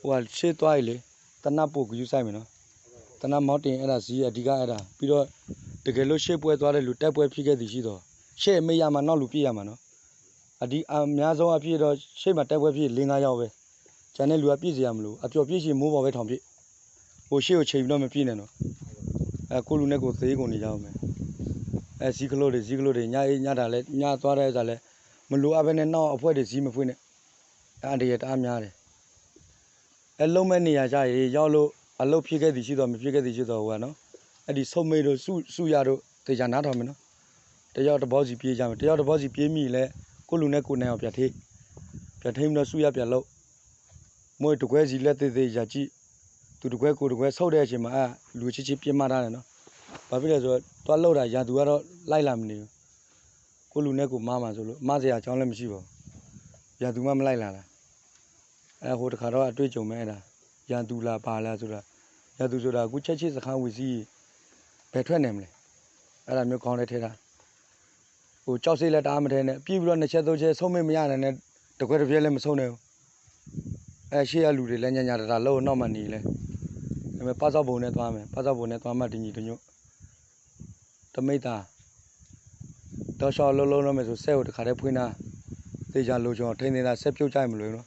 ပှၤရှေ့သွားအံၤလံ, တနၢ်ပိာ်ကယူၤစၢ်မ့ၢ်နီၤ, တနၢ်မီၢ်တ့ၢ်အဲၣ်ဒၣ်စံးအဓိကအဲၣ်ဒၣ်, ပြီးတော့ တကယ်လို့ရှေ့ပွဲသွားတဲ့လူ တိုက်ပွဲဖြစ်ခဲ့သည်ရှိသော်, ရှေ့မ့ၢ်ရမှာ နောက်လူပစ်ရမှာနော်, အဓိအများဆုံးအဖြစ်တော့ ရှေ့မှာတိုက်ပွဲဖြစ်ရင် လေးငါးယောက်ပဲ, ကျန်တဲ့လူက ပစ်စရာမလိုဘူး, အပျော်ပစ်ချင် မိုးပေါ်ပဲထောင်ပစ်, ဟိုရှေ့ကိုချိန်ပြီးတော့ မပစ်နဲ့နော်, အဲကိုယ့်လူနဲ့ကိုယ်သေကုန်နေကြအောင်မယ်, အဲဇီးကလိတွေ ဇီးကလိတွေ ညအိပ်ညတာလဲ ညသွားတဲ့ဥစ္စာလဲ မလိုအပ်ဘဲနဲ့ နောက်အဖွဲ့တွေ ဇီးမဖွင့်နဲ့, အန္တရာယ်တအားများတယ်. အဲလုပ်မဲ့နေရာကျရင် ရောက်လို့ အလုပ်ဖြစ်ခဲ့သည်ရှိသော် မဖြစ်ခဲ့သည်ရှိသော် ဟိုကနော်, အဲ့ဒီဆုတ်မိတ်တို့ စုစုရတို့ သေချာနားထောင်မယ်နော်, တစ်ယောက်တစ်ပေါက်စီပြေးကြမယ်, တစ်ယောက်တစ်ပေါက်စီပြေးမိရင်လည်း ကိုယ့်လူနဲ့ကိုယ်နိုင်အောင်ပြန်ထိန်း, ပြန်ထိန်းပြီးတော့ စုရပြန်လုပ်, မဟုတ်ရင် တစ်ကွဲစီလက်သေးသေး ရာကြည့်, သူတစ်ကွဲကိုယ်တစ်ကွဲ ဆုတ်တဲ့အချိန်မှာ အဲလူချင်းချင်း ပစ်မှားတာတယ်နော်, ဘာဖြစ်လဲဆိုတော့ သွားလုပ်တာ ရန်သူကတော့ လိုက်လာမနေဘူး, ကိုယ့်လူနဲ့ကိုယ်မှားမှာစိုးလို့ မှားစရာအကြောင်းလည်းမရှိပါဘူး, ရန်သူမှမလိုက်လာတာ. အဲဟိုတခါတော့ အတွေ့အကြုံပဲအဲ့ဒါ, ရန်သူလားဘာလဲဆိုတာ, ရန်သူဆိုတာ အခုချက်ချင်းစခန်းဝင်စီးရင် ဘယ်ထွက်နိုင်မလဲ, အဲ့ဒါမျိုးခေါင်းထဲထဲတာ, ဟိုကြောက်စိတ်လည်းတအားမထဲနဲ့ ပြေးပြီးတော့ နှစ်ချက်သုံးချက် ဆုတ်မိတ်မရတာနဲ့ တစ်ခွဲတစ်ပြဲလည်း မဆုတ်နဲ့ဘူး, အဲရှေ့ကလူတွေလည်း ညံ့ညံ့တတာ လုပ်နောက်မှနေလဲ, ဒါပေမဲ့ ပစောင့်ဘုံနဲ့သွားမယ်, ပစောင့်ဘုံနဲ့သွားမှ တညီတညွတ် တမိတ်သာ, တောက်လျှောက်အလုပ်လုပ်တော့မယ်ဆို စက်ကိုတခါတည်းဖွင့်ထား, သေချာလိုချင်ထိန်းသိမ်းထား, စက်ပြုတ်ကျရင်မလွယ်ဘူးနော်,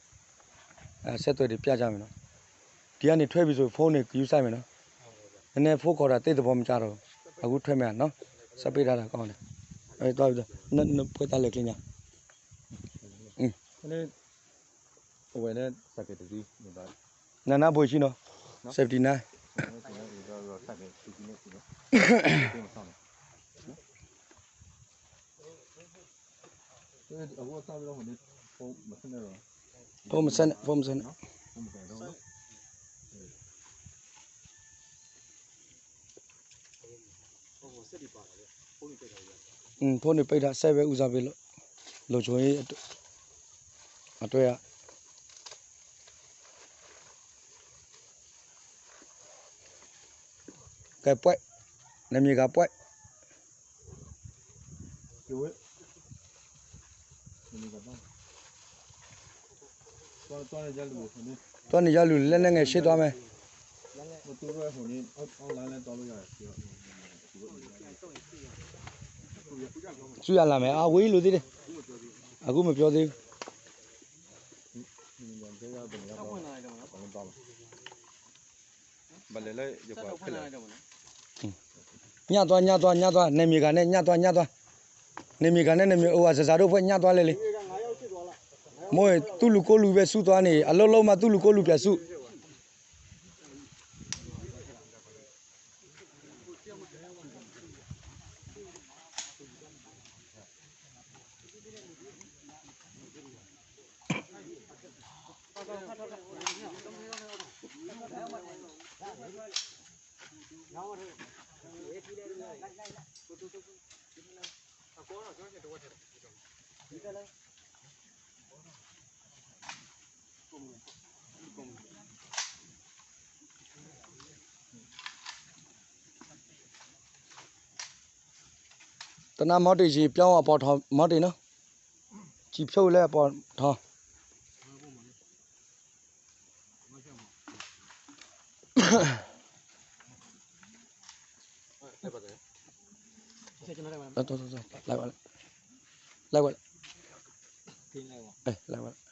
အဲဆက်သွယ်တွေ ပြတ်ကျမယ်နော်, ဒီကနေထွက်ပြီဆို ဖုန်းတွေ ဂရုစိုက်မယ်နော်, နည်းနည်း ဖုန်းခေါ်တာ သိပ်သဘောမကျတော့ဘူး, အခုထွက်မယ်နော်, စက်ပိတ်ထားတာ ကောင်းတယ်, အဲသွားပြီတော့, နနဖွဲ့သားလဲကျင်းညာ, အဝဲနဲ့စကတရီ နနၢ်ပှဲၤဆံနော်, seventy nine. ဖုန်းမဆက်နဲ့, ဖုန်းမဆက်နဲ့. ဖုန်းတွေပိတ်ထား, ဆက်ပဲဦးစားပေးလို့, လုံခြုံရေးအတွက်အ, ကဲ ပွဲ့, နမည်က ပွဲ့. သွားနေကြလူ, လက်နက်ငယ် ရှေ့သွားမယ်. ဆူရလာမယ်, အဝေးလို့သေးတယ်, အခုမပြောသေးဘူး. ညှပ်သွား, ညှပ်သွား, ညှပ်သွား, နယ်မြေခံနဲ့ ညှပ်သွား, ညှပ်သွား, နယ်မြေခံနဲ့ နယ်မြေ အိုဝါစစါတို့အဖွဲ့ ညှပ်သွားလဲလံ. မ့ၢ်သူ့လူကိုယ့်လူပဲ စုသွားနေ, အလုပ်လုပ်မှ သူ့လူကိုယ့်လူပြန်စု. တနၢ်မီတ့ၢ် ရေပြောင်းအပေါ်ထောင်, မီတ့ၢ်နော်, ရေဖြုတ်လဲအပေါ်ထောင်. လိုက်ဝဲလဲ, လိုက်ဝဲလဲ, လိုက်ဝဲလဲ, လိုက်ဝဲလဲ.